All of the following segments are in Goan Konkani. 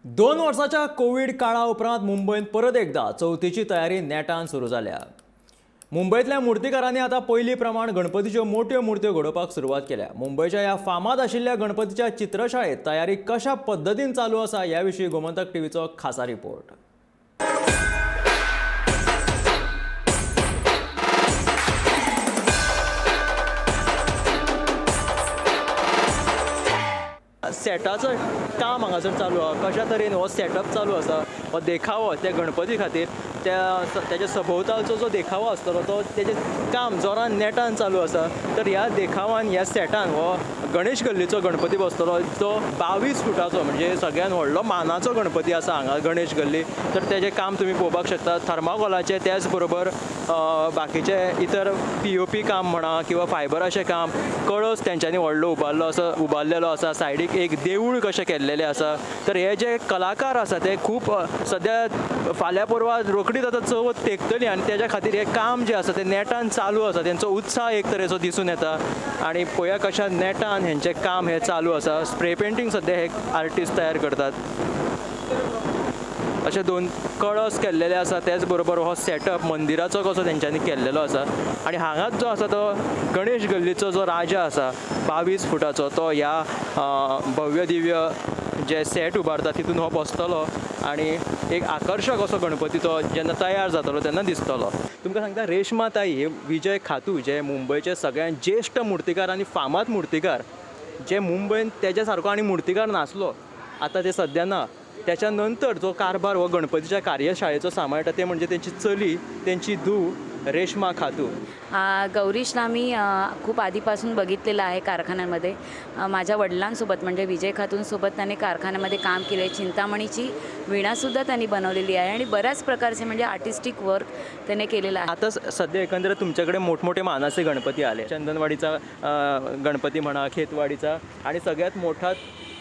2 वर्साच्या कोवीड काळा उपरांत मुंबयंत परत एकदा चवथीची तयारी नेटान सुरू जाल्या. मुंबयतल्या मुर्तीकारांनी आतां पयलीं प्रमाण गणपतीच्यो मोट्यो मुर्त्यो घडोवपाक सुरवात केल्या. मुंबयच्या ह्या फामाद आशिल्ल्या गणपतीच्या चित्रशाळेत तयारी कशा पद्दतीन चालू आसा ह्या विशीं गोमंतक टीव्हीचो खासा रिपोर्ट. सेटाचो काम हांगासर चालू आहा. कशा तरेन हो सेटअप चालू आसा, हो देखावो त्या गणपती खातीर त्या तेच्या सभोवतालचो जो देखावो आसतलो तो तेजें काम जोरान नेटान चालू आसा. तर ह्या देखावान ह्या सेटान हो गणेश गल्लीचो गणपती बसतलो जो 22 फुटाचो म्हणजे सगळ्यान व्हडलो मानाचो गणपती आसा हांगा गणेश गल्ली. तर तेजें काम तुमी पळोवपाक शकता. थर्माकोलाचें त्याच बरोबर बाकीचे इतर POP काम म्हणा किंवा फायबराचें काम, कळस तेंच्यांनी व्हडलो उबारलो आसा, उबारलेलो आसा. सायडीक एक देवूळ कशें केल्लेलें आसा. तर हे जे कलाकार आसा ते खूब सद्या फाल्यां परवां रोखडीच आतां चवथ तेंकतली आनी तेज्या खातीर हें काम जें आसा तें नेटान चालू आसा. तेंचो उत्साह एक तरेचो दिसून येता आनी पळया कशा नेटान हेंचें काम हें चालू आसा. स्प्रे पेंटींग सद्या हे आर्टिस्ट तयार करतात. अशे 2 कळस केल्लेले आसा. त्याच बरोबर हो सेटअप मंदिराचो कसो तेंच्यांनी केल्लेलो आसा. आनी हांगाच जो आसा तो गणेश गल्लीचो जो राजा आसा 22 फुटाचो तो ह्या भव्य दिव्य जे सेट उबारता तितून हो बसतलो आनी एक आकर्शक असो गणपती तो जेन्ना तयार जातलो तेन्ना दिसतलो. तुमकां सांगता रेश्मा ताई हे विजय खातू जे मुंबयचे सगळ्यांत ज्येश्ठ मुर्तीकार आनी फामाद मुर्तीकार, जे मुंबयन तेज्या सारको आनी मुर्तीकार नासलो, आतां ते सद्या ना. त्याच्या नंतर जो कारभार हो गणपतीच्या कार्यशाळेचो सांबाळटा ते म्हणजे तेंची चली, तेंची धूव रेश्मा खातू. गौरीशला मी खूप आधीपासून बघितलेलं आहे कारखान्यामध्ये. माझ्या वडिलांसोबत म्हणजे विजय खातूंसोबत त्याने कारखान्यामध्ये काम केले. चिंतामणीची वीणासुद्धा त्यांनी बनवलेली आहे आणि बऱ्याच प्रकारचे म्हणजे आर्टिस्टिक वर्क त्याने केलेलं आहे. आता सध्या एकंदरीत तुमच्याकडे मोठमोठे मानाचे गणपती आले. चंदनवाडीचा गणपती म्हणा, खेतवाडीचा, आणि सगळ्यात मोठा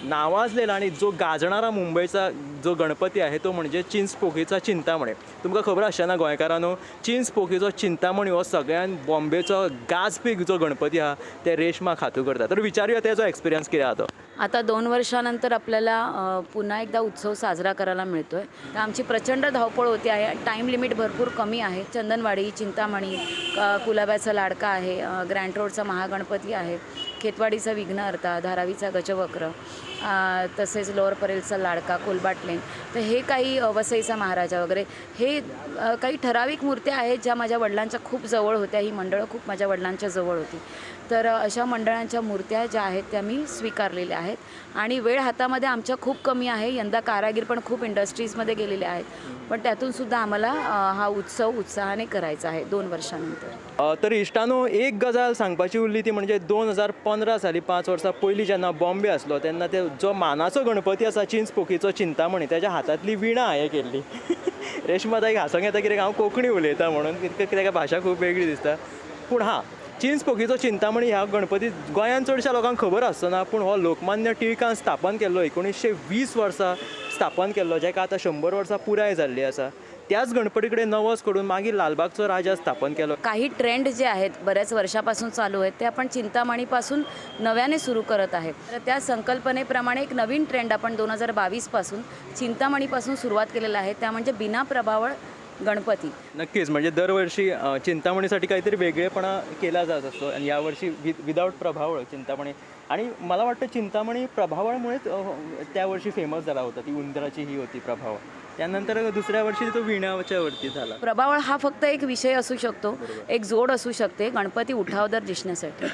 नावाजलेला आणि जो गाजणारा मुंबईचा जो गणपती आहे तो म्हणजे चिंचपोकीचा चिंतामणी. तुमकां खबर आसचें ना गोंयकारांनो, चिंचपोकीचो चिंतामणी हो सगळ्यान बॉम्बेचो गाजपी जो गणपती आहा ते रेश्मा खातू करता. तर विचारूया तेजो एक्सपिरियन्स कितें आहा तो. आता 2 वर्षानंतर आपल्याला पुन्हा एकदा उत्सव साजरा करायला मिळतोय. तर आमची प्रचंड धावपळ होती आहे. टाईम लिमिट भरपूर कमी आहे. चंदनवाडी, चिंतामणी, कुलाब्याचा लाडका आहे, ग्रँट रोडचा महागणपती आहे, खेतवाडीचा विघ्नहर्ता, धारावीचा गजवक्र, तसेच लोअर परेलचा लाडका, कोलबाट लेन, तर हे काही वसईचा महाराजा वगैरे हे काही ठराविक मूर्त्या आहेत ज्या माझ्या वडिलांच्या खूप जवळ होत्या. ही मंडळं खूप माझ्या वडिलांच्या जवळ होती. तर अशा मंडळांच्या मूर्त्या ज्या आहेत त्या मी स्वीकारलेल्या आहेत आणि वेळ हातामध्ये आमच्या खूप कमी आहे. यंदा कारागीर पण खूप इंडस्ट्रीजमध्ये गेलेले आहेत, पण त्यातूनसुद्धा आम्हाला हा उत्सव उत्साहाने करायचा आहे 2 वर्षानंतर. तर इश्टानो, एक गजाल सांगपाची उरली ती म्हणजे 2015 साली 5 वर्सां पयलीं जेन्ना बॉम्बे आसलो तेन्ना ते जो मानाचो गणपती आसा चिंचपोकीचो चिंतामणी तेज्या हातांतली विणा हांवें केल्ली. रेश्मा ताईक हांसोंक येता कित्याक हांव कोंकणी उलयता म्हणून, कित्याक तेका भाशा खूब वेगळी दिसता. पूण हां, चिंचपोकीचो चिंतामणी ह्या गणपती गोंयांत चडश्या लोकांक खबर आसचो ना, पूण हो लोकमान्य टिळकान स्थापन केल्लो, 1920 वर्सा स्थापन केल्लो, जेका आतां 100 वर्सां पुराय जाल्ली आसा. त्याच गणपती कडेन नवस करून मागीर लालबागचो राजा स्थापन केलो. काही ट्रेंड जे आहेत बऱ्याच वर्षापासून चालू आहेत ते आपण चिंतामणीपासून नव्याने सुरू करत आहे. तर त्या संकल्पनेप्रमाणे एक नवीन ट्रेंड आपण 2022पासून चिंतामणीपासून सुरुवात केलेला आहे, त्या म्हणजे बिना प्रभावळ गणपती. नक्कीच, म्हणजे दरवर्षी चिंतामणीसाठी काहीतरी वेगळेपणा केला जात असतो आणि यावर्षी विदाऊट प्रभावळ चिंतामणी. आणि मला वाटतं चिंतामणी प्रभावळमुळेच त्या वर्षी फेमस झाला होता. ती उंदराची ही होती प्रभावळ. त्यानंतर दुसऱ्या वर्षी तो विणाच्या वरती झाला. प्रभावळ हा फक्त एक विषय असू शकतो, एक जोड असू शकते गणपती उठावदार दिसण्यासाठी.